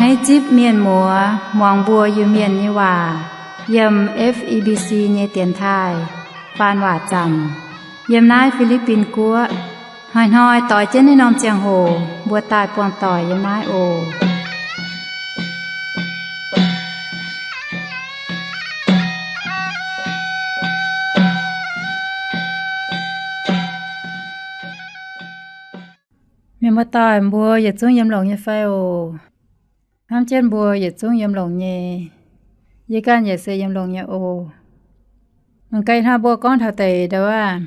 Naaiv zipv mienh muoz muangx mbuo Iu-Mienh nyei waac yiem F E B C nyei dienx taaih faan waac zanc yiem naaiv Fi^li^bin Guoqv. Hnoi-hnoi doix jienv naaiv norm ziangh hoc mbuo daaih buangh doic yiem naaiv oc. Mienh muoz-doic mbuo yietc zungv yiem longx nyei fai oc? Hnamv jienv mbuo yietc zungv yiem longx nyei. Yie ganh yaac se yiem longx nyei oc. Mangc gaax ih hnoi mbuo gorngv taux deix ndau wuov,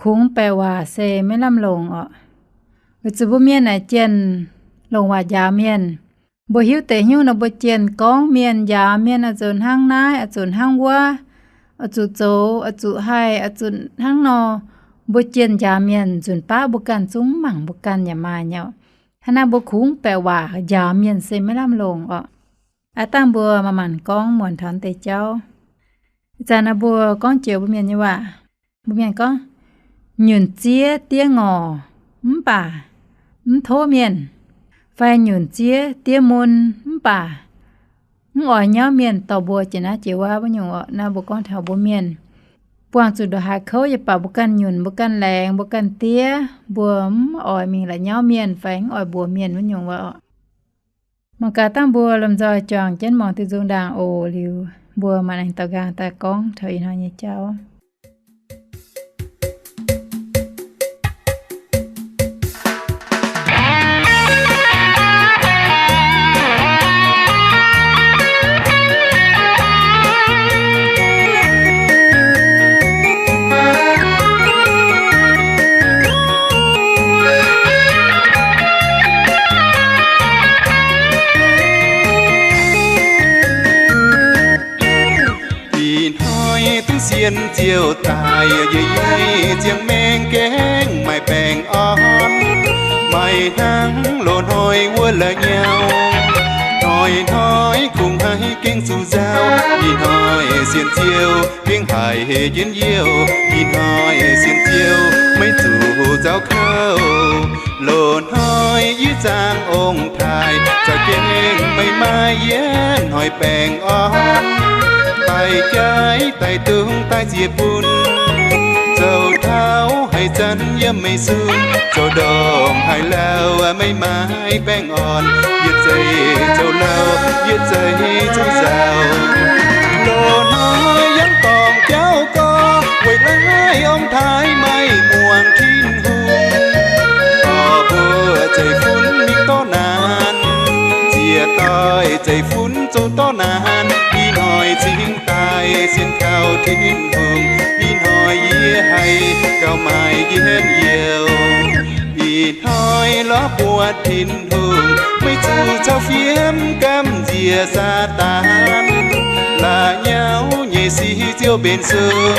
kungx baeqc waac se maiv lamh longc orqc. Weic zuqc mbuo mienh naaic jienh longc waac njaaux mienh. Mbuo hiuv deix hnyouv nor mbuo jienh gorngv mienh, njaaux mienh oix zuqc hnangv naaiv, oix zuqc hnangv wuov, oix zuqc zoux, oix zuqc haih, oix zuqc hnangv nor. Mbuo jienh njaaux mienh nzunc baav mbuo ganh zungv mangc mbuo ganh yaac maaih nyei. Hnangv naaiv mbuo kungx baeqc waac njaaux mienh se maiv lamh longc orqc. Aav dangh mbuo manc-manc gorngv muonc taux deix jauv. Ih zanc naaiv mbuo gorngv joux mbuo mienh nyei waac. Mbuo mienh gorngv, nyunc ziev diev ngorc mv baac mv tov mienh, fai nyunc ziev diev mun mv baac mv oix nyauv mienh dorh mbuo jiex naaiv jiex wuov wuov nyungc orqc. Naaiv mbuo gorngv taux mbuo mienh buangh zuqc ndongc haaix kouv yaac baac mbuo ganh nyunc, mbuo ganh laengz, mbuo ganh diev, mbuo mv oix mingh la'nyauv mienh fai mv oix mbuox mienh wuov nyungc wuov orqc. Mangc gaax dangh mbuo lomh nzoih juangc jienv muangx diuh nzung ndaangc oc. Liuz mbuo maaih aengx daux nqaang daaih gorngv taux ih hnoi nyei jauv. Ih hnoi duqv sien ziouc daaih, yie yie ziangh maengx gaengh maaih baengh orn, maaih hnangv loz-hnoi wuov la'nyauv. Hnoi-hnoi kungx haih gaengh zuqc nzauh, ih hnoi sien ziouc gaengh haiz hec jienv youh, ih hnoi sien ziouc maiv zuqc nzauh kouv. Loz-hnoi yie zaangh ong-taaix, za'gengh meih maaih yietv hnoi baengh orn, daaih jaiv daaih dungz daaih ziex bun, zoux taux haaix zanc yiem meih sun, zoux ndongc haaix lauh meih maaih baengh orn, yietc zeiz zoux lauh, yietc zeiz zuqc nzauh. Loz-hnoi yangh dorngc jauv gorx, weic laaix ong-taaix maaih muangx Tin-Hungh, dorh mbuo zeiv-fun mingh dorv naanc, ziec doix zeiv-fun zuqc dorv naanc. Ih hnoi cingx daaih sienx kaux Tin-Hungh, ih hnoi yie haih gauh maaih njien-youh. Ih hnoi lorz buatc Tin-Hungh, maiv zuqc cau fiem gamh nziex Saadaan. La'nyauv nyei sic ziouc mbenc sung.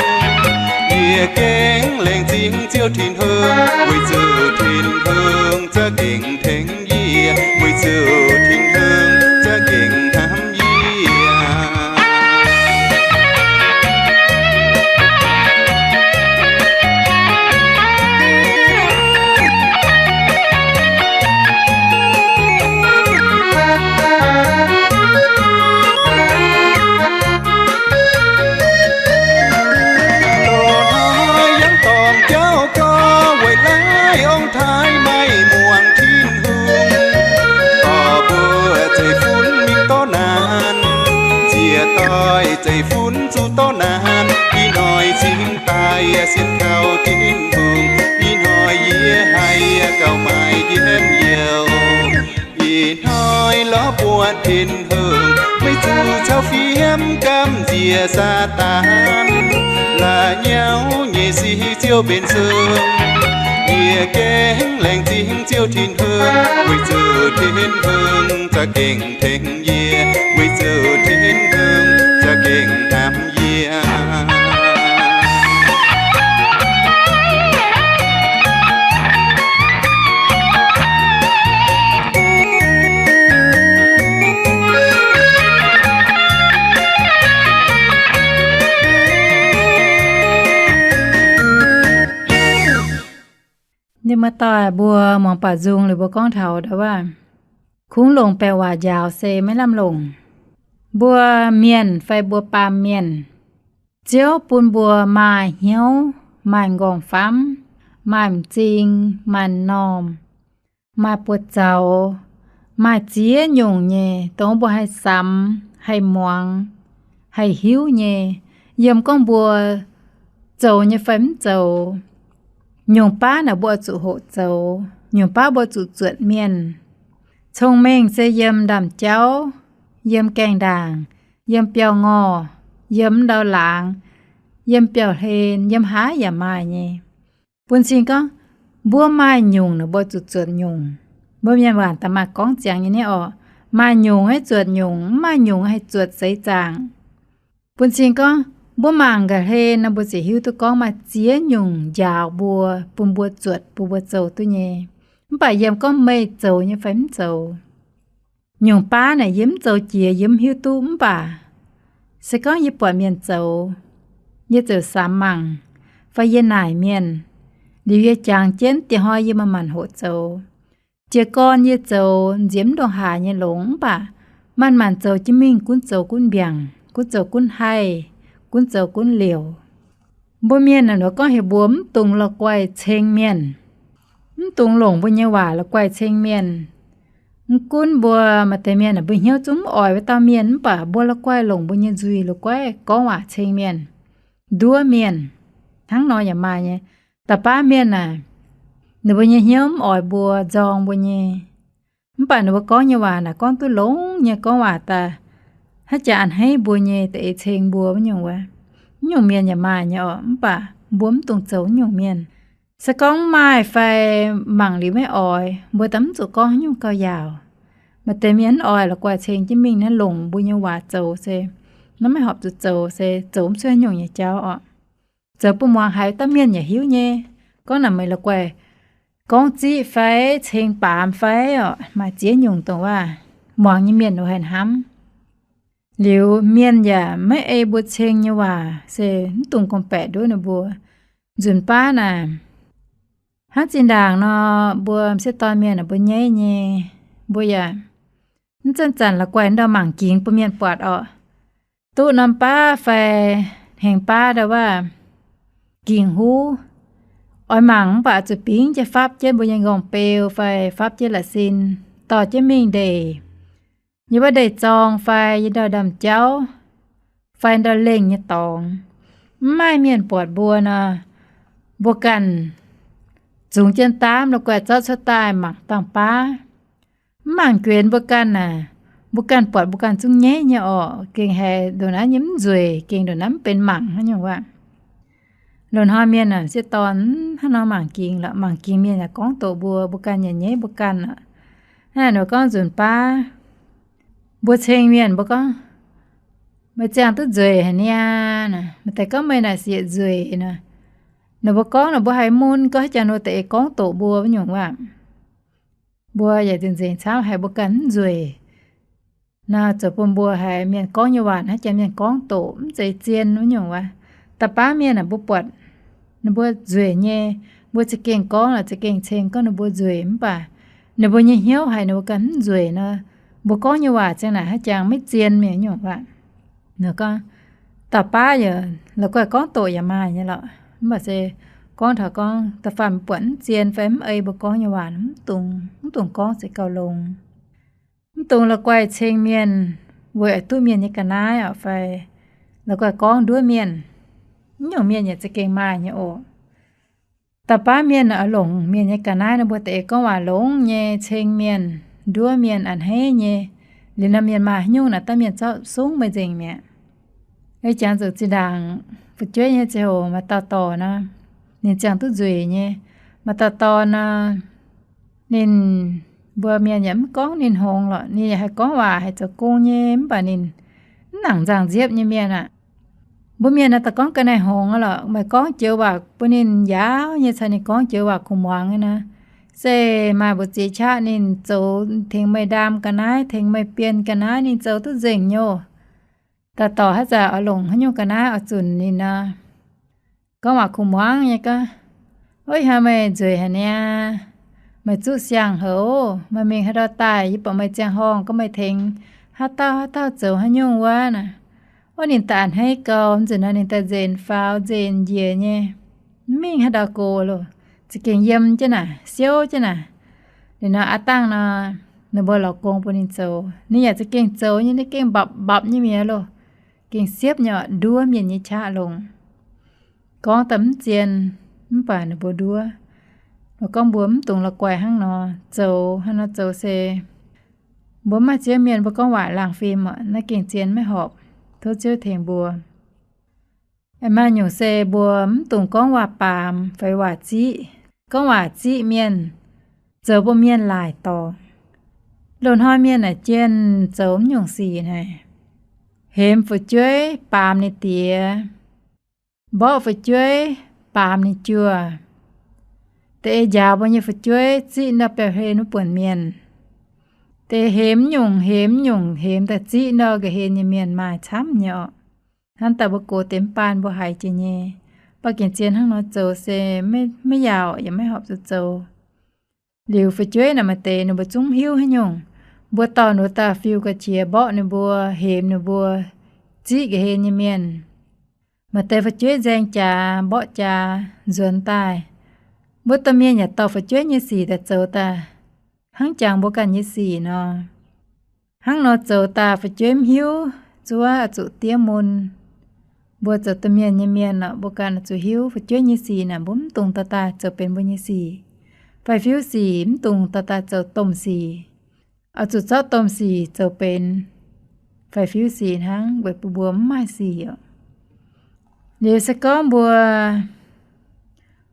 Yie gengh laengz zingh Ziouv Tin-Hungh, weic zuqc Tin-Hungh za'gengh tengx yie, weic zuqc Tin-Hungh za'gengh hnamv yie. Loz-hnoi yangh dorngc jauv gorx, weic laaix ong-taaix maaih muangx Tin-Hungh, dorh mbuo zeiv-fun mingh dorv naanc, ziec doix zeiv-fun zuqc dorv naanc. Ih hnoi cingx daaih sienx kaux Tin-Hungh, ih hnoi yie haih gauh maaih njien-youh. Ih hnoi lorz buatc Tin-Hungh, maiv zuqc cau fiem gamh nziex Saadaan. La'nyauv nyei sic ziouc mbenc sung. Yie gengh laengz zingh Ziouv Tin-Hungh, weic zuqc Tin-Hungh za'gengh tengx yie, weic zuqc Tin-Hungh za'gengh hnamv yie. Ninh muoz-doic mbuo muangx baac nzung liuz mbuo gorngv taux ndau wuov, Kungx longc baeqc waac njaaux se maiv lamh longc. Mbuo mienh fai mbuo baamh mienh, Ziouv bun mbuo maaih hnyouv, maaih m'nqorngv-famv, maaih m'zing, maaih m'normh, maaih buoz-zaux, maaih ziex nyungc nyei, dongh mbuo haih samx, haih muangx, haih hiuv nyei, yiem gorngv mbuo zoux nyei fai mv zoux. Nyungc baav naaic mbuo oix zuqc hoqc zoux, nyungc baav mbuo zuqc zuotc mienh. Cong-mengh se yiem ndaamv-jauv, yiem gaengh ndaangc, yiem biauv-ngorh, yiem ndau laangz, yiem biauv-hlen, yiem haaix yaac maaih nyei. Bun cing gorngv, mbuo maaih nyungc naaic mbuo zuqc zuotc nyungc. Mbuo mienh waac daaih maaih gorngv ziangx nyei niv orqc, maaih nyungc haih zuotc nyungc, mv maaih nyungc haih zuotc seix zaangc. Bun cing gorngv, mbuo mangc ga'hlen nor mbuo ziouc hiuv duqv gorngv maaih ziex nyungc njaaux mbuo, bun mbuo zuotc, bun mbuo zoux duqv nyei. Mv baac yiem gorngv meih zoux nyei fai mv zoux. Nyungc baav naaic yie mv zoux jiex, yie mv hiuv duqv, mv baac se gorngv yie buatc mienh zoux, yie ziouc samx mangc, fai yie naaic mienh, liuz yie jangx jienv, dieh hnoi yie manc-manc hoqc zoux. Jiez gorn yie zoux nziex mv ndongc haaix nyei longx, mv baac manc-manc zoux jienv mingh gunv zoux gunv mbiaangc, gunv zoux gunv haih, gunv zoux gunv liouc. Mbuo mienh naaic nor gorngv heuc mbuo mv dungx la'guaih ceng mienh, mv dungx longc mbuo nyei waac la'guaih ceng mienh. Mv gunv mbuo maaih deix mienh aah, mbuo hnyouv zungv mv oix wuov dauh mienh, mv baac mbuo la'guaih longc mbuo nyei nzuih la'guaih gorngv waac ceng mienh, nduov mienh. Hnangv nor yaac maaih nyei. Da'baav mienh aah, ninh mbuo nyei hnyouv mv oix mbuo, nzorng mbuo nyei. Mv baac ninh mbuo gorngv nyei waac naaic gorngv duqv longx nyei, gorngv waac daaih hnangv jaax a'hneiv mbuo nyei, da'eix ceng mbuo wuov nyungc wuov. Wuov nyungc mienh yaac maaih nyei orqc, mv baac mbuo mv dungx zoux wuov nyungc mienh. Se gorngv mv maaih fai mangc liuz maiv oix, mbuo daaih mv zuqc gorngv haaix nyungc gauh yaauc. Maaih deix mienh mv oix la'guaih ceng jienv mingh naaiv, longc mbuo nyei waac zoux se, naaiv maiv horpc zuqc zoux se zoux mv cuotv haaix nyungc nyei jauv orqc. Zoux bun muangx haiz dauh mienh yaac hiuv nyei. Gorngv naaic meih la'guaih gorngv ziqv fai ceng baamz fai orqc, maaih ziex nyungc dongh waac muangx nyei mienh nor haih hnamv. Liuz mienh yaac maiv ei mbuo ceng nyei waac se mv dungx gorngv-baeqc nduov ninh mbuo. Nzunc baav naaic, hnangv zinh ndaangc nor, mbuo m'sieqv dorn mienh naaic mbuo nyaiv nyei, mbuo yaac mv zanc-zanc la'guaih ndau mangc gingx bun mienh buatc orqc. Duqv norm baav fai hengx baav ndau waac gingx huv, oix mangc mv baac zuqc bingx jienv fapv jienv mbuo nyei nqorngv-beu fai fapv jienv la'sin dorh jienv mingh ndeic, yiem wuov ndeic-zorng fai yiem ndau ndaamv-jauv fai ndau lengh nyei dorngx. Mv maaih mienh buatc mbuo nor, mbuo ganh zungx jienv daamv la'guaih zorqv cuotv daaih mangc dangh baav. Mv mangc guenx mbuo ganh naaic, mbuo ganh buatc mbuo ganh zungv nyaiv nyei orqc, gengh haiz ndongc naaiv nyei mv nzueic, gengh ndongc naaiv mv benx mangc haaix nyungc waac. Loz-hnoi mienh aah, m'sieqv dorn, hnangv nor mangc gingx lorqc, mangc gingx mienh yaac gorngv doqc mbuo, mbuo ganh yaac nyaiv mbuo ganh aqv. Hnangv naaic nor gorngv nzunc baav mbuo ceng mienh mbuo gorngv, meih ziangh duqv nzueic haic niaa. Maaih deix gorngv meih naaic siec nzueic nor. Ninh mbuo gorngv nor mbuo haiz mun gorngv haaix jangx nor da'eix gorngv doqc mbuo wuov nyungc waac. Mbuo yaac nzengc-nzengc camv haiz mbuo ganh mv nzueic nor, zoux bun mbuo haiz mienh gorngv nyei waac haaix jangx mienh gorngv doqc mv zeiz zien wuov nyungc waac. Da'baav mienh aah, mbuo buatc ninh mbuo nzueic nyei, mbuo za'gengh gorngv lorqc, za'gengh ceng gorngv ninh mbuo nzueic, mv baac ninh mbuo nyei hnyouv haiz ninh mbuo ganh mv nzueic nor, mbuo gorngv nyei waac ziang naaic haaix jangx maiv zien mienh nyungc waac. Nor gorngv, da'baav yaac la'guaih gorngv doqc yaac maaih nyei lorqc, mv baac se gorngv taux gorngv da'faanh buatc mv zien fai mv ei mbuo gorngv nyei waac, mv dungx, mv dungx gorngv se gauh longx. Mv dungx la'guaih ceng mienh weic oix duqv mienh nyei ga'naaiv orqc, fai la'guaih gorngv nduov mienh. Wuov nyungc mienh yaac za'gengh maaih nyei oc. Da'baav mienh oix longc mienh nyei ga'naaiv nor, mbuo da'eix gorngv waac longx nyei, ceng mienh, nduov mienh, a'hneiv nyei. Liuz norm mienh maaih haaix nyungc naaic, daav mienh zorqv sungv meih nzengc mi'aqv. Ei jangx zuqc zinh ndaangc fu'jueiv nyei ziangh hoc maaih dauh dorc nor, ninh ziangh duqv nzueic nyei. Maaih dauh dorn nor, ninh, mbuo mienh yaac mv gorngv ninh hngongx lorqc, ninh yaac haih gorngv waac, haih zoux gong nyei, mv baac ninh mv nangc nzangc-nziepv nyei mienh aqv. Mbuo mienh naaiv daaih gorngv ga'naaiv hngongx lorqc, meih gorngv joux waac bun ninh njaaux nyei, caux ninh gorngv joux waac kuh muangx nyei nor, se maaih mbu'ziex qaqv ninh zoux tengx meih ndaam ga'naaiv, tengx meih bienh ga'naaiv, ninh zoux duqv nzengc nyei oc. Dauh dorc haaix zanc oix longc haaix nyungc ga'naaiv oix zunc ninh nor, gorngv waac kuh muangx nyei gorngv, Ov, ih hnoi meih nzueic haic niaa. Meih zuqv siang-houz, meih mingh haaix ndau daaih, yie buatc meih ziangh horngh gorngv meih tengx haaix dauh haaix dauh zoux haaix nyungc wuov naaic. Ov, ninh daaih a'hneiv gau, nzunc naaiv ninh daaih nzenc faaux nzenc njiec nyei, mv mingh haaix ndau go loh, za'gengh yiem jienv naaic, siouv jienv naaic. Liuz nor aav dangh nor, ninh mbuo lorz gong bun ninh zoux, ninh yaac za'gengh zoux nyei, ninh gengh mbapc mbapc nyei mi'aqv loh, gengh siepv nyei, nduov mienh nyei qaqv longx. Gorngv daaih mv zien, mv baac ninh mbuo nduov. Mbuo gorngv mbuo mv dungx la'guaih hnangv nor zoux, hnangv nor zoux se mbuo mv maaih Ziouv mienh, mbuo gorngv waac laangh fim orqc, naaiv gengh zien maiv horpc. Tov Ziouv tengx mbuo. Aengx maaih nyungc se mbuo mv dungx gorngv waac baamz fai waac ziqv. Gorngv waac ziqv mienh, zoux bun mienh laaic dorngx. Loz-hnoi mienh naaic jienh zoux mv nyungc sic naaic, hemx fu'jueiv baamz ninh diex, mborqv fu'jueiv baamz ninh juoh, da'eix njaaux mbuo nyei fu'jueiv ziqv ndau biauv-hlen wuov buonc mienh. Deix hemx mv nyungc, hemx mv nyungc, hemx daaih ziqv ndau ga'hlen nyei mienh maaih camv nyei orqc. Hnangv daaih mbuo gox deix mv baan mbuo haiz jiex nyei. Mv baac gengh zien hnangv nor zoux se maiv yaauc yaac maiv horpc zuqc zoux. Liuz fu'jueiv naaic maaih deix ninh mbuo zungv mv hiuv haaix nyungc. Mbuo dorh ninh mbuo daaih fiuv ga'qiex, mborqv ninh mbuo, hemx ninh mbuo, ziqv ga'hlen nyei mienh. Maaih deix fu'jueiv nzaeng jaax, mborqv jaax, nzuonx daaih. Mbuo domh mienh yaac dorh fu'jueiv nyei sic daaih zoux daaih hnangv jangx mbuo ganh nyei sic nor. Hnangv nor zoux daaih fu'jueiv mv hiuv, zuov oix zuqc diev mun. Mbuo zoux domh mienh nyei mienh orqc, mbuo ganh oix zuqc hiuv fu'jueiv nyei sic naaic, mbuo mv dungx dorh daaih zoux benx mbuo nyei sic. Fai fiuv sic mv dungx dorh daaih zoux domh sic. Oix zuqc zorqv domh sic zoux benx fai fiuv sic hnangv, weic bun mbuo mv maaih sic orqc. Liuz se gorngv mbuo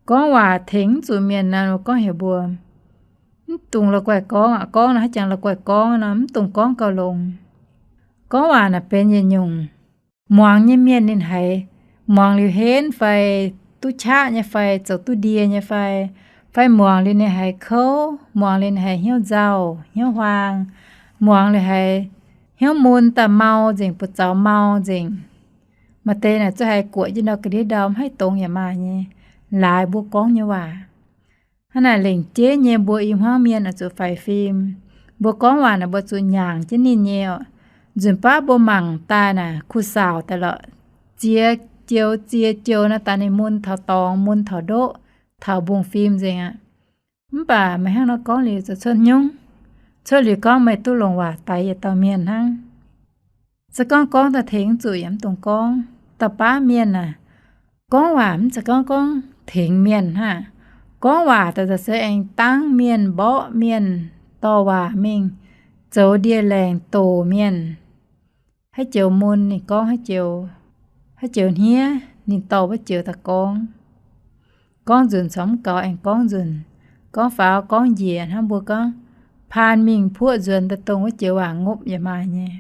gorngv waac tengx mv zuqc mienh nor, gorngv heuc mbuo mv dungx la'guaih gorngv aqv. Gorngv nor haaix jangx la'guaih gorngv nor, mv dungx gorngv gauh longx. Gorngv waac naaic benx yietc nyungc, muangx nyei mienh ninh haiz muangx liuz henv fai duqv qaqv nyei fai zoux duqv ndie nyei fai, fai muangx liuz ninh haiz kouv, muangx liuz ninh haiz hnyouv nzauh hnyouv huaang, muangx liuz haiz hnyouv mun daaih mau nzengc, buoz zaux mau nzengc. Maaih deix naaic zuqc haiz guoqv jienv ndau ga'ndiev ndau mv haih dongz yaac maaih nyei. Laaix mbuo gorngv nyei waac hnangv naaic lengc jeiv nyei, mbuo i hmuangv mienh oix zuqc faix fim. Mbuo gorngv waac naaic mbuo zuqc nyaangc jienv ninh nyei orqc. Nzunc baav mbuo mangc daaih naaic kuh saauc daaih lorqc, ziex joux ziex joux naaic daaih ninh mun taux dorngx, mun taux ndoqv, taux mbungv fim nzengc aqv. Mv baac meih hnangv nor gorngv liuz zoux cuotv nyungc. Cuotv liuz gorngv meih duqv longc waac daix yietc dauh mienh hnangv. Se gorngv gorngv daaih tengx zuqc yaac mv dungx gorngv. Dauh baav mienh aah, gorngv waac mv zeiz gorngv gorngv tengx mienh hnangv. Gorngv waac daaih se aengx dangv mienh, mborqv mienh, dorh waac mingh zoux ndie-laengc doc mienh. Haaix joux mun ninh gorngv haaix joux, haaix joux hniev ninh dorh wuov joux daaih gorngv. Gorngv nzunc corc mv gaux aengx gorngv nzunc, gorngv faaux gorngv njiec hnangv mbuo gorngv paan mingh puoqv nzuonx daaih dongh wuov joux waac ngopv yaac maaih nyei.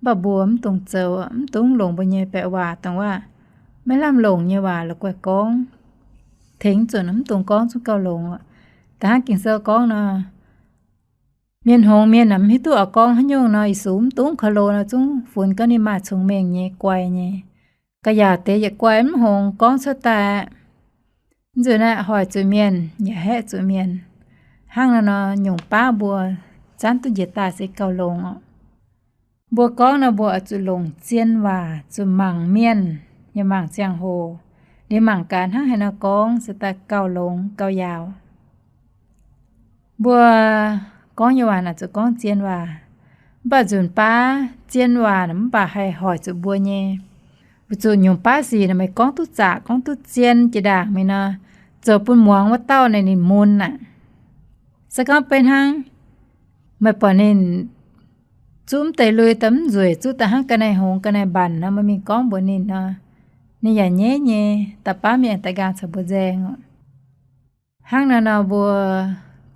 Mv baac mbuo mv dungx zoux, mv dungx longc mbuo nyei baeqc waac dongh wuov maiv lamh longc nyei waac la'guaih gorngv. Tengx zuqc mv dungx gorngv zungv gauh longx. Da'hnangv Ging-Sou gorngv nor, mienh hngongx mienh aah, mv hiuv duqv oix gorngv haaix nyungc nor, ih sux mv dungx korv-lo nor, zungv funx gorngv ninh maaih cong-mengh nyei, guai nyei. Ga'yaauc deix yietc guai mv hngongx gorngv cuotv daaih, nzunc naaiv hoic zuqc mienh yaac haeqv zuqc mienh. Hnangv naaiv nor, nyungc baav mbuo zanv duqv njiec daaih se gauh longx orqc. Mbuo gorngv nor, mbuo oix zuqc longc zien waac, zuqc mangc mienh, yaac mangc ziangh hoc, liuz mangc gaax hnangv haaix nor gorngv se daaih gauh longx gauh yaauc. Mbuo gorngv nyei waac naaic zuqc gorngv zien waac, mv baac nzunc baav zien waac naaic mv baac haih hoic zuqc mbuo nyei. Weic zuqc nyungc baav sic naaic meih gorngv duqv zaqc, gorngv duqv zien jiex ndaangc mingh nor, zoux bun muangx wuov dauh naaic ninh mun aqv. Se gorngv beiv hnangv meih buatc ninh zuqv mv deix lui daaih mv nzueic, zuqv daaih hnangv ga'naaiv hngongx ga'naaiv mbanc nor, meih mingh gorngv mbuox ninh nor, ninh yaac nyaiv nyei, da'baav mienh daaih nqaang caux mbuo nzaeng oc. Hnangv naaiv nor mbuo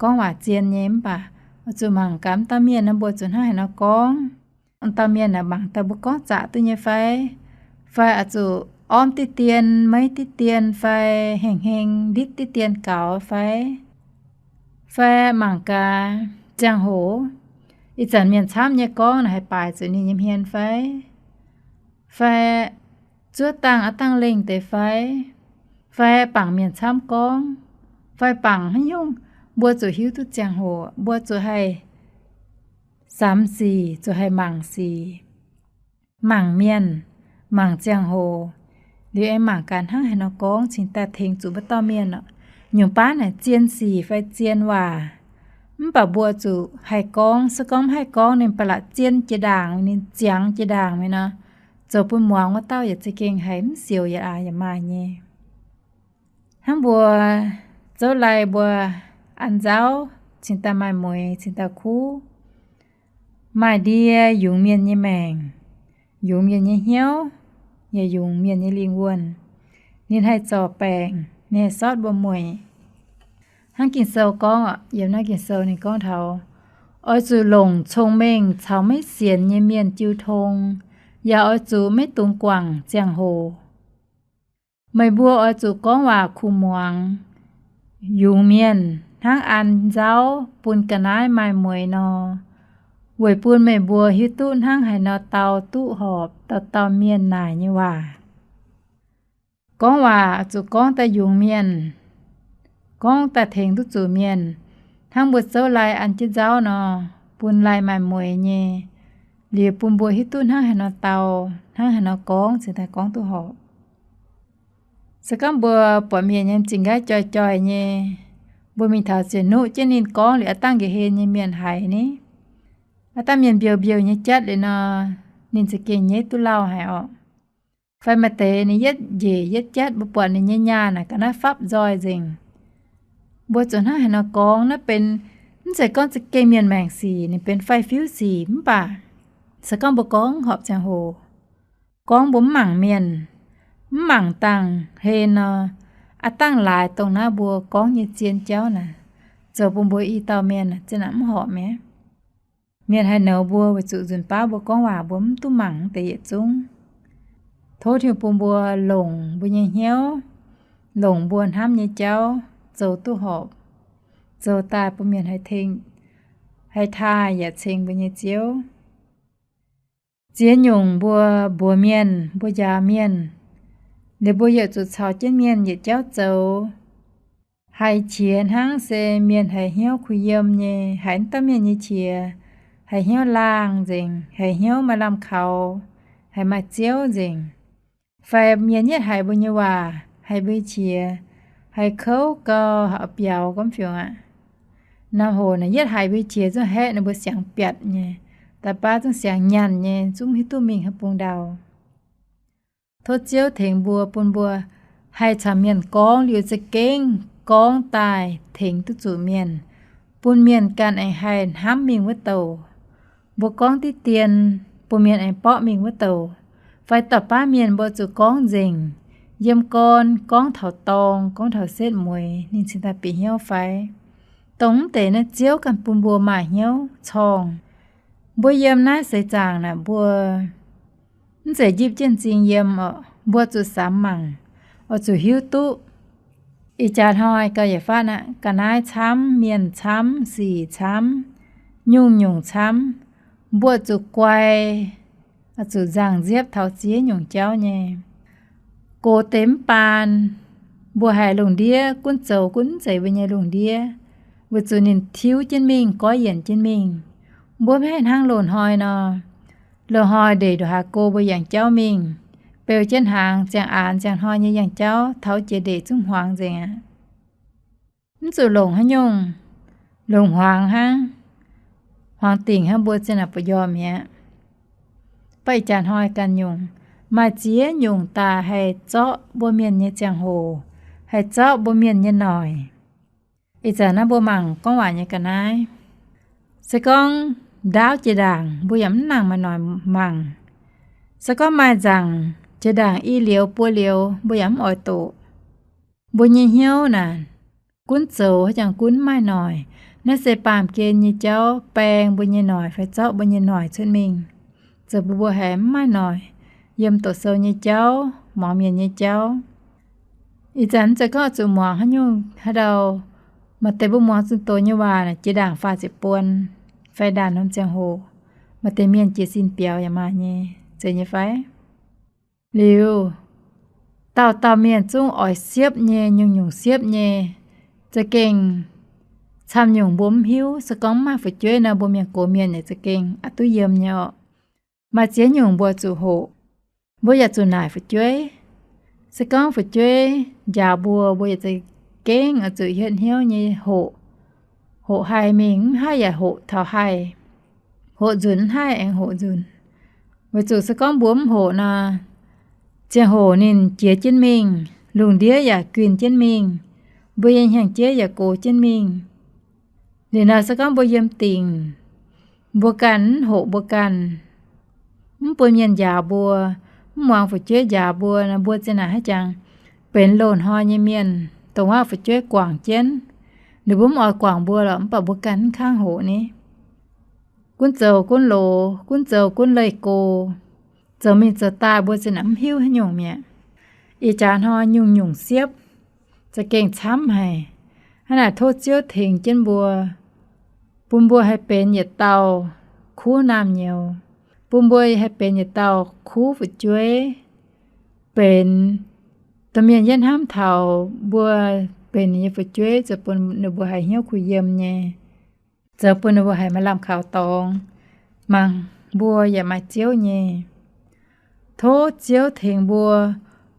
gorngv waac zien nyei, mv baac oix zuqc mangc gaax wuov dauh mienh nor, mbuo zuqc hnangv haaix nor gorngv. Wuov dauh mienh naaic mangc daaih mbuo gorngv zaqc duqv nyei fai? Fai oix zuqc ormv diqv dien, meiv diqv dien fai hengh heng nditv diqv dien gaux fai? Fai mangc gaax ziangh hoc ih zanc mienh camv nyei gorngv naaic haih baaix zuqc ninh nyei hmien fai? Fai zuov dangh aav dangh lengh deix fai? Fai bangc mienh camv gorngv? Fai bangc haaix nyungc? Mbuo zuqc hiuv duqv ziangh hoc, mbuo zuqc haih samx sic, zuqc haih mangc sic, mangc mienh, mangc ziangh hoc, liuz aengx mangc gaax hnangv haaix nor gorngv cingx daaih tengx zuqc mbuo dauh mienh oc. Nyungc baav naaic zien sic fai zien waac, mv baac mbuo zuqc haih gorngv. Se gorngv mv haih gorngv, ninh ba'laqc zien jiex ndaangc, ninh ziangx jiex ndaangc mingh nor, zoux bun muangx wuov dauh yaac za'gengh haiz mv sioux yaac aax yaac maaih nyei. Hnangv mbuo zouv lai mbuo an nzauv cingx daaih maaih mueix cingx daaih kuv, maaih ndie yungz mienh nyei maengc, yungz mienh nyei hnyouv, yaac yungz mienh nyei lingh wuonh. Ninh haih zorc baengc, ninh haih sortv mbuo mueic. Hnangv Ging-Sou gorngv, yiem naaiv Ging-Sou ninh gorngv taux, oix zuqc longc cong-mengh caux maiv sienx nyei mienh jiu tong, yaac oix zuqc maiv dungx guangc ziangh hoc. Meih mbuo oix zuqc gorngv waac kuh muangx, yungz mienh hnangv an nzauv bun ga'naaiv maaih mueix nor, weic bun meih mbuo hiuv duqv hnangv haaix nor dau duqv horpc dauh dauh mienh naaic nyei waac. Gorngv waac zuqc gorngv daaih yungz mienh, gorngv daaih tengx duqv zuqc mienh, hnangv mbuo zouv lai an jienv nzauv nor, bun lai maaih mueix nyei, liuz bun mbuo hiuv duqv hnangv haaix nor dau, hnangv haaix nor gorngv cingx daaih gorngv duqv horpc. Se gorngv mbuo buatc mienh nyei m'zing nqaiv joih joih nyei, mbuo mingh taux ziouc nuqv jienv ninh gorngv liuz, aav dangh nqa'hlen nyei mienh haiz ni, aav dangh mienh mbiouh mbiouh nyei jatv liuz nor, ninh za'gengh nyetv duqv lauh haic orqc. Fai maaih deix ninh yietv njiec yietv jatv, mbuo buatc ninh nyei nyaah naaic ga'naaiv fapv nzoih nzengc. Mbuo zuqc hnangv haaix nor gorngv? Naaiv benx, mv zeiz gorngv za'gengh mienh maengc sic, ninh benx faix-fiuv sic, mv baac se gorngv mbuo gorngv horpc ziangh hoc, gorngv mbuo mv mangc mienh, mv mangc dangh hlen nor, aav dangh laaix dongh naaiv mbuo gorngv nyei zien jauv naaic, zoux bun mbuo i dauh mienh zinh naaic mv horpc mi'aqv. Mienh haih nouz mbuo weic zuqc nzunc baav mbuo gorngv waac mbuo mv duqv mangc deix yietc zungv. Tov Tin-Hungh bun mbuo longc mbuo nyei hnyouv, longc mbuo hnamv nyei jauv zoux duqv horpc, zoux daaih bun mienh haih tengx, haih taaih yaac ceng mbuo nyei Ziouv. Ziex nyungc mbuo mbuox mienh, mbuo njaaux mienh, liuz mbuo yaac zuqc caux jienv mienh yietc jauv zoux. Haiz qiex hnangv se mienh haiz hnyouv kuh yiem nyei, haiz mv dauh mienh nyei qiex, haiz hnyouv laangh nzengc, haiz hnyouv maaih lamh kaux, haiz maaih ziouv nzengc. Fai mienh yietv haiz mbuo nyei waac, haiz mbuo nyei qiex, haiz kouv gau, haiz biaux gormx fiungx aqv. Naaiv hoc naaic yietv haiz mbuo nyei qiex zungv haeqv ninh mbuo siangx biatc nyei, da'baav zungv siangx nyanc nyei, zungv mv hiuv duqv mingh haaix bung ndau. Tov Ziouv tengx mbuo, bun mbuo haih caux mienh gorngv liuz za'gengh gorngv daaih tengx duqv zuqc mienh, bun mienh ganh aengx haih hnamv mingh wuov douc. Mbuo gorngv diqv dien, bun mienh aengx borqv mingh wuov douc. Fai da'baav mienh mbuo zuqc gorngv nzengc, yiem gorn gorngv taux dorngx, gorngv taux setv mueiz, ninh cingx daaih bieqc hnyouv fai? Dongh mv deix naaiv Ziouv ganh bun mbuo maaih hnyouv corngh. Mbuo yiem naaiv seix zaangc naaic mbuo mv zeiz njipv jienv m'zing yiem oc. Mbuo zuqc samx mangc, oix zuqc hiuv duqv. Ih jaax hnoi gauh yietc faatv aqv, ga'naaiv camv, mienh camv, sic camv, nyungc-nyungc camv. Mbuo zuqc guai, zuqc nzangc nziepv taux ziex nyungc jauv nyei. Gox deix mv baan, mbuo haiz lungh ndiev gunv zoux gunv mv zeiz mbuo nyei lungh ndiev, weic zuqc ninh tiuv jienv mingh, goiv yienc jienv mingh. Mbuo maiv haih hnangv loz-hnoi nor. Loz-hnoi ndeic ndongc haaix go mbuo yangh jauv mingh, beu jienv hnaangx ziangh aanx ziangh hnoi nyei yangh jauv, taux jiex ndeic zungv hmuangx nzengc aqv. Mv zuqc longc haaix nyungc, longc hmuangx hnangv, hmuangx dingc hnangv mbuo zinh naaic buoz-njormh mi'aqv. Baac ih jaax hnoi ganh nyungc, maaih ziex nyungc daaih haih zorqv mbuo mienh nyei ziangh hoc, haih zorqv mbuo mienh nyei noic. Ih zanc naaiv mbuo mangc gorngv waac nyei ga'naaiv, se gorngv ndaauv jiex ndaangc mbuo yaac mv nangc maaih noic mangc. Se gorngv maaih nzaangc jiex ndaangc i liuz buo liuz mbuo yaac mv oix doqc. Mbuo nyei hnyouv naaic, gunv zoux haaix jangx gunv maiv noic. Naaiv se baamh gen nyei jauv baeng mbuo nyei noic fai zorqv mbuo nyei noic cuotv mingh, zoux bun mbuo haiz mv maaih noic yiem doqc sou nyei jauv, muangx mienh nyei jauv. Ih zanc mv zeiz gorngv zuqc muangx haaix nyungc haaix ndau. Maaih deix mbuo muangx zunh doz nyei waac naaic jiex ndaangc faah ziepc buon fai ndaangc norm ziangh hoc, maaih deix mienh jiez sin biaux yaac maaih nyei, zeiz nyei fai? Liuz, dauh dauh mienh zungv oix siepv nyei, nyungc-nyungc siepv nyei, za'gengh Camv nyungc mbuo mv hiuv. Se gorngv mv maaih fu'jueiv nor, mbuo mienh gox mienh yaac za'gengh aqc duqv yiem nyei orqc. Maaih ziex nyungc mbuo zuqc hoqc, mbuo yaac zuqc naaic fu'jueiv. Se gorngv fu'jueiv njaaux mbuo, mbuo yaac za'gengh oix zuqc hietv hnyouv nyei hoqc. Hoqc haih mingh, mv haih yaac hoqc taux haih. Hoqc nzunc mv haih aengx hoqc nzunc. Weic zuqc se gorngv mbuo mv hoqc nor, ziangh hoc ninh jiex jienv mingh, lungh ndiev yaac guinh jienv mingh, mbuo nyei hnyangx-jeiv yaac gox jienv mingh. Liuz nor se gorngv mbuo yiem dingc, mbuo ganh mv hoqc mbuo ganh, mv bun mienh njaaux mbuo, mv muangx fu'jueiv njaaux mbuo nor, mbuo zinh naaic haaix jangx benx loz-hnoi nyei mienh, dongh waac fu'jueiv guangc jienv. Ninh mbuo mv oix guangc mbuo lorqc, mv baac mbuo ganh mv kangv hoqc ni. Gunv zoux gunv loz, gunv zoux gunv leih go, zoux mingh zoux daaih mbuo zinh naaic mv hiuv haaix nyungc mi'aqv. Ih jaax hnoi nyungc-nyungc siepv za'gengh camv haic. Hnangv naaic tov Ziouv tengx jienv mbuo, bun mbuo haih benx yietc dauh kuv naamh nyouz, bun mbuo haih benx yietc dauh kuv fu'jueiv, benx domh mienh yie hnamv taux mbuo benx ninh nyei fu'jueiv zoux bun ninh mbuo haiz hnyouv kuh yiem nyei, zoux bun ninh mbuo haiz maaih lamh kaux dorngx, mangc mbuo yaac maaih Ziouv nyei. Tov Ziouv tengx mbuo,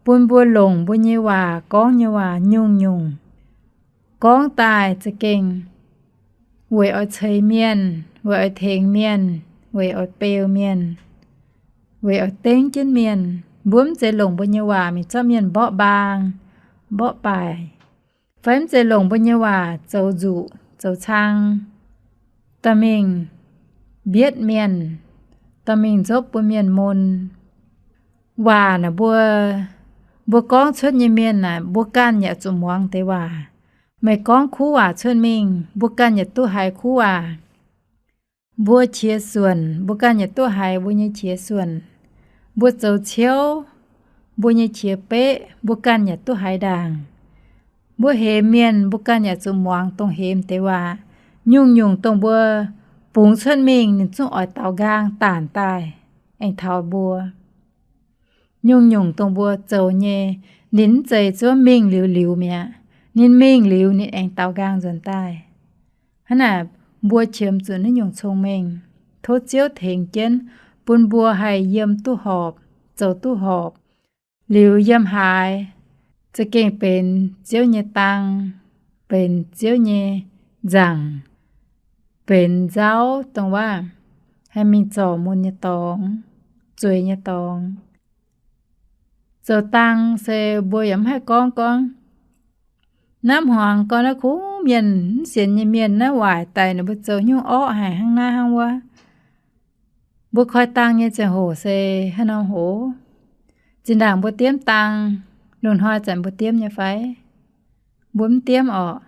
bun mbuo longc mbuo nyei waac, gorngv nyei waac nyungc-nyungc gorngv daaih za'gengh weic oix ceix mienh, weic oix tengx mienh, weic oix beu mienh, weic oix dengv jienv mienh. Mbuo mv zeiz longc mbuo nyei waac mingh zorqv mienh mborqv mbaang, mborqv baaic, fai mv zeiz longc mbuo nyei waac zoux nzuqc zoux cang, dorh mingh mbietv mienh, dorh mingh nzopv bun mienh mun. Waac naaic mbuo, mbuo gorngv cuotv nyei mienh naaic mbuo ganh yaac zuqc muangx deix waac. Meih gorngv kuv waac cuotv mingh, mbuo ganh yaac duqv haiz kuv waac. Mbuo qiex suonc, mbuo ganh yaac duqv haiz mbuo nyei qiex suonc. Mbuo zoux ciouv, mbuo nyei qiex beqv, mbuo ganh yaac duqv haiz ndaangc. Mbuo hemx mienh, mbuo ganh yaac zuqc muangx dongh hemx deix waac. Nyungc-nyungc dongh mbuo bungx cuotv mingh, ninh zungv oix daaux nqaang daanc daaih aengx taux mbuo. Nyungc-nyungc dongh mbuo zoux nyei, ninh mv zeiz zuov mingh liuz liuz mi'aqv. Ninh mingh liuz, ninh aengx daaux nqaang nzuonx daaih. Hnangv naaic, mbuo qiemx zuqc naaiv nyungc cong-mengh. Tov Ziouv tengx jienv, bun mbuo haih yiem duqv horpc, zoux duqv horpc. Liuz yiem haaix, za'gengh benx Ziouv nyei dang, benx Ziouv nyei nzaangc, benx nzauv dongh waac haih mingh zorc mun nyei dorngx, zueiz nyei dorngx. Zoux dang se mbuo yaac mv haih gorngv gorngv, naaiv hmuangx gorngv naaiv kungx mienh mv sienx nyei mienh naaiv waaic daic ninh mbuo zoux nyungc orqv haic hnangv naaiv hnangv wuov. Mbuo koi dang nyei ziangh hoc se haaix norm hoz? Zinh ndaangc mbuo diemv dang, lungh hnoi zanc mbuo diemv nyei fai? Mbuo mv diemv orqc.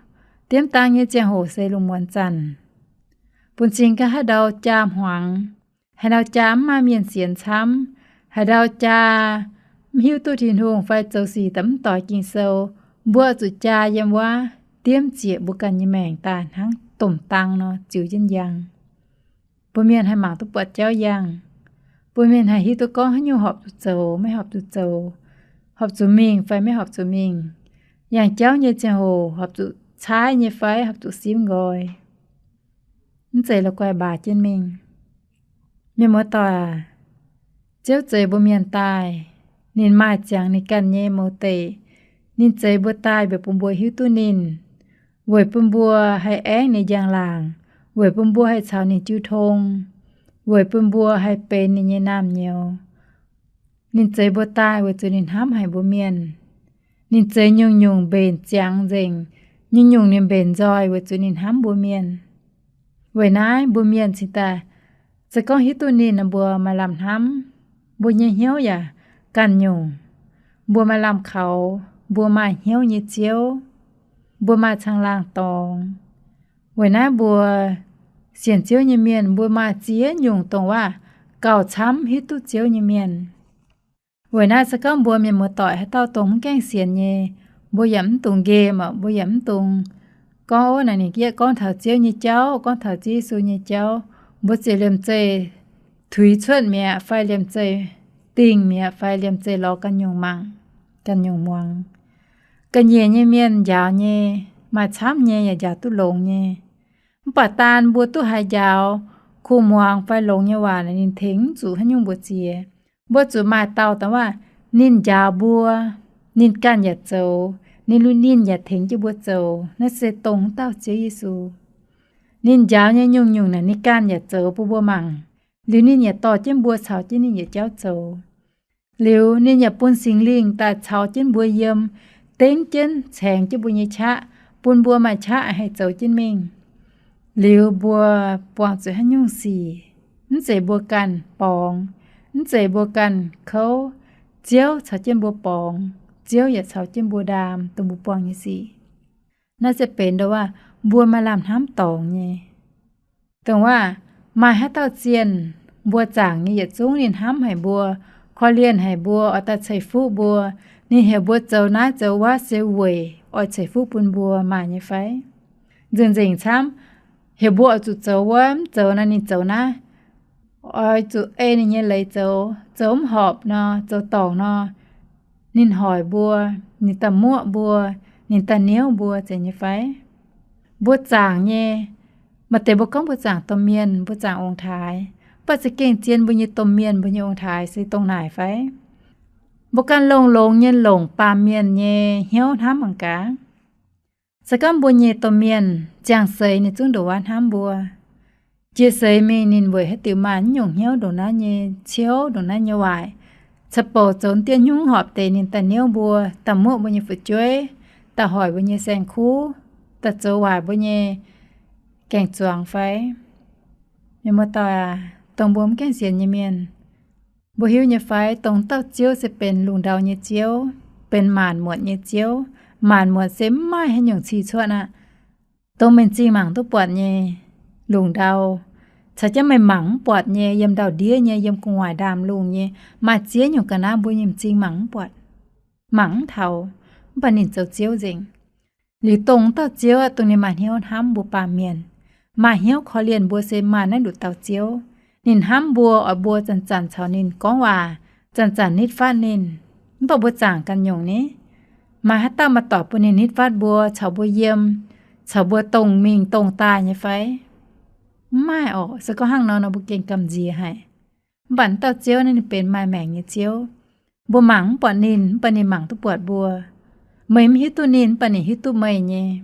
Diemv dang nyei ziangh hoc se lungh muonz zanc. Bun cing gaax haaix ndau jaa hmuangx, haaix ndau jaa mv maaih mienh sienx camv, haaix ndau jaa mv hiuv duqv Tin-Hungh fai zoux sic daaih mv doix Ging-Sou, mbuo zuqc jaa yiem wuov diemv zieqc mbuo ganh nyei maengc daaih hnangv domh dang nor ziux jienv njang. Bun mienh haih mangc duqv buatc jauv yangh. Bun mienh haih hiuv duqv gorngv haaix nyungc horpc zuqc zoux, maiv horpc zuqc zoux, horpc zuqc mingh fai maiv horpc zuqc mingh. Yangh jauv nyei ziangh hoc horpc zuqc caaiv nyei fai horpc zuqc simv nqoi. Mv zeiz la'guaih mbaaux jienv mingh. Mienh muoz doic aac, Ziouv zeix mbuo mienh daaih, ninh maaih ziangx ninh ganh nyei mouz deic. Ninh zeix mbuo daaih mbiorqc bun mbuo hiuv duqv ninh, weic bun mbuo haih aengv ninh njang-laangc, weic bun mbuo haih caux ninh jiu tong, weic bun mbuo haih benx ninh nyei naamh nyouz. Ninh zeix mbuo daaih weic zuqc ninh hnamv haic mbuo mienh. Ninh zeix nyungc-nyungc mbenc ziangx nzengc, nyungc-nyungc ninh mbenc nzoih weic zuqc ninh hnamv mbuo mienh. Weic naaiv mbuo mienh cingx daaih, se gorngv hiuv duqv ninh nor, mbuo maaih lamh hnamv, mbuo nyei hnyouv yaac ganh nyungc. Mbuo maaih lamh kaux, mbuo maaih hnyouv nyei Ziouv, mbuo maaih caangh laangh dorngx. Weic naaiv mbuo sienx Ziouv nyei mienh, mbuo maaih ziex nyungc dongh waac gauh camv hiuv duqv Ziouv nyei mienh. Weic naaiv se gorngv mbuo mienh muoz doic haaix dauh dongh mv gaengh sienx nyei, mbuo yaac mv dungx nqemh, mbuo yaac mv dungx gorngv, ov, naaic ninh yie gorngv taux Ziouv nyei jauv, gorngv taux Ziouv Yesu nyei jauv, mbuo ziouc liemh zeih tuix cuotv mi'aqv fai liemh zeih dingh mi'aqv fai liemh zeih lorz ganh nyungc mangc, ganh nyungc muangx. Ga'nyiec nyei mienh njaaux nyei, maaih camv nyei yaac njaaux duqv longx nyei. Mv baac daan mbuo duqv haiz njaaux kuh muangx fai longx nyei waac naaic, ninh tengx mv zuqc haaix nyungc mbuox ziex. Mbuo zuqc maaih dauh daaih waac ninh njaaux mbuo, ninh ganh yaac zoux, ninh lu ninh yaac tengx jienv mbuo zoux. Naaiv se dongh dauh Ziouv Yesu. Ninh njaaux nyei nyungc-nyungc naaic ninh ganh yaac zoux bun mbuo mangc. Liuz ninh yaac dorh jienv mbuo caux jienv ninh yietc jauv zoux. Liuz ninh yaac bun Singx Lingh daaih caux jienv mbuo yiem, dengv jienv, caengx jienv mbuo nyei qaqv, bun mbuo maaih qaqv haih zoux jienv mingh. Liuz mbuo buangh zuqc haaix nyungc sic, mv zeiz mbuo ganh borngz, mv zeiz mbuo ganh kouv, Ziouv caux jienv mbuo borngz, Ziouv yaac caux jienv mbuo ndaam dongh mbuo buangh nyei sic. Naaiv se benx ndo waac mbuo maaih lamh hnamv dorngx nyei. Dongh waac maaih haaix dauh zienh, mbuo zaangc nyei yietc zungv ninh hnamv haic mbuo, korv-lienh haic mbuo, oix daaih ceix fuqv mbuo. Ninh heuc mbuo zoux naaiv zoux wuov se weic oix ceix fuqv bun mbuo maaih nyei fai? Nzengc-nzengc camv, heuc mbuo oix zuqc zoux wuov, mv zoux nor ninh zoux naaiv. Oix zuqc ei ninh nyei leiz zoux, zoux mv horpc nor, zoux dorngc nor, ninh hoic mbuo, ninh daaih muoqv mbuo, ninh daaih niouv mbuo, zeiz nyei fai? Mbuo zaangc nyei, maaih deix mbuo gorngv mbuo zaangc domh mienh, mbuo zaangc ong-taaix, mv baac za'gengh zien mbuo nyei domh mienh, mbuo nyei ong-taaix se dongh naaic fai? Mbuo ganh longx-longx nyei longc baamh mienh nyei hnyouv hnamv mangc gaax. Se gorngv mbuo nyei domh mienh ziangh seix ninh zungv ndongc wuov hnamv mbuo, jiex seix mingh ninh weic haaix diuc maaih nyungc hnyouv ndongc naaiv nyei ciouv, ndongc naaiv nyei waaic, ca'bouc zoux dieh hnyungv horpc deix ninh daaih niouv mbuo, daaih muoqv mbuo nyei fu'jueiv, daaih hoic mbuo nyei saeng-kuv, daaih zoux waaic mbuo nyei gaeng-zuangx fai? Mienh muoz-doic aac, dongh mbuo mv gaengh sienx nyei mienh, mbuo hiuv nyei fai dongh dauh Ziouv se benx lungh ndau nyei Ziouv, benx maanc muotc nyei Ziouv? Maanc muotc se mv maaih haaix nyungc cih cuotv aqv. Dongh meih m'zing mangc duqv buatc nyei lungh ndau, caux jienv meih mangc mv buatc nyei, yiem ndau-ndiev nyei, yiem gu'nguaaic ndaamv-lungh nyei, maaih ziex nyungc ga'naaiv mbuo nyei m'zing mangc mv buatc, mangc mv taux, mv baac ninh zoux Ziouv nzengc. Liuz dongh dauh Ziouv aqv, dongh ninh maaih hnyouv hnamv mbuo baamh mienh, maaih hnyouv korv-lienh mbuo se maaih naaiv nduqc dauh Ziouv. Ninh hnamv mbuo, oix mbuo zanc-zanc caux ninh gorngv waac, zanc-zanc nitv fatv ninh. Mv baac mbuo zaangc ganh nyungc ni, maaih haaix dauh maaih doic bun ninh nitv fatv mbuo, caux mbuo yiem, caux mbuo dongh mingh dongh daaih nyei fai? Mv maaih orqc. Se gorngv hnangv nor nor mbuo gengh gamh nziex haic. Mv baac dauh Ziouv naaiv ninh benx maaih maengc nyei Ziouv. Mbuo mangc mv buatc ninh, mv baac ninh mangc duqv buatc mbuo. Meih mv hiuv duqv ninh, mv baac ninh hiuv duqv meih nyei.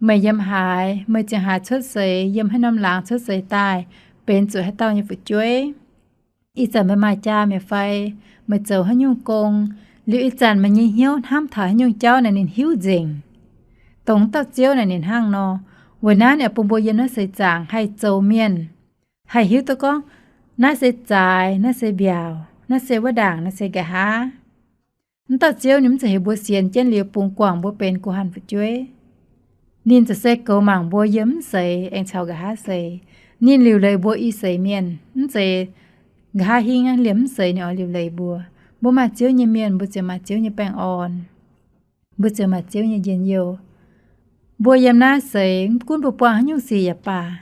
Meih yiem haaix, meih ziangh haaix cuotv seix, yiem haaix norm laangz cuotv seix daaih, benx zuqc haaix dauh nyei fu'jueiv, ih zanc meih maaih jaa mi'aqv fai, meih zoux haaix nyungc gong, liuz ih zanc meih nyei hnyouv hnamv taux haaix nyungc jauv naaic ninh hiuv nzengc. Dongh dauh Ziouv naaic ninh hnangv nor. Weic naaiv ninh oix bun mbuo yiem naaiv seix zaangc haih zoux mienh, haih hiuv duqv gorngv naaiv se zaaix, naaiv se mbiaauc, naaiv se wuov ndaangc, naaiv se nqa'haav. Mv dauh Ziouv ninh mv zeiz heuc mbuo sienx jienv liuz bungx guangc mbuo benx guh hanh fu'jueiv. Ninh za'gengh goux mangc mbuo yiem mv seix aengx caux nqa'haav seix. Ninh liuc leiz mbuo i seix mienh, mv zeiz nqa'haav hingv aqv, liemh mv seix ninh oix liuc leiz mbuo. Mbuo maaih Ziouv nyei mienh, mbuo ziouc maaih Ziouv nyei baengh orn. Mbuo ziouc maaih Ziouv nyei njien-youh. Mbuo yiem naaiv seix, mv gunv mbuo buangh haaix nyungc sic yaac baac,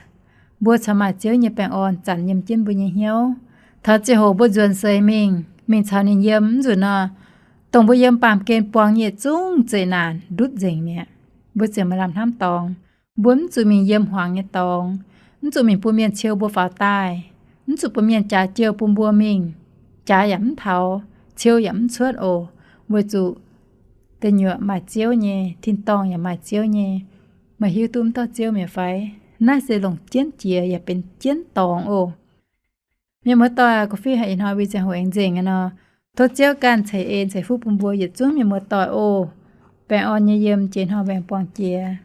mbuo corc maaih Ziouv nyei baengh orn zanc yiem jienv mbuo nyei hnyouv. Taux ziangh hoc mbuo nzuonx seix mingh, mingh caux ninh yiem, mv nzunc nor, dongh mbuo yiem baamh gen buangh nyei yietc zungv zeqc naanc ndutv nzengc mi'aqv. Mbuo ziouc maaih lamh hnamv dorngx. Mbuo mv zuqc mingh yiem hmuangx nyei dorngx, mv zuqc mingh bun mienh ciou mbuo faaux daaih, mv zuqc bun mienh jaax jiou bun mbuo mingh. Jaax yaac mv taux, ciou yaac mv cuotv oc, weic zuqc deic nyuoqc maaih Ziouv nyei, tin-dorngh yaac maaih Ziouv nyei. Meih hiuv duqv mv dauh Ziouv mi'aqv fai? Naaiv se longc jienv jiex yaac benx jienv dorngx oc. Mienh muoz-doic, gu'fih haic ih hnoi win ziangh hoc aengx nzengc aqv nor, tov Ziouv ganh ceix en ceix fuqv bun mbuo yietc zungv mienh muoz-doic oc. Baengh orn nyei yiem, jiex hnoi mbuo aengx buangh jiex.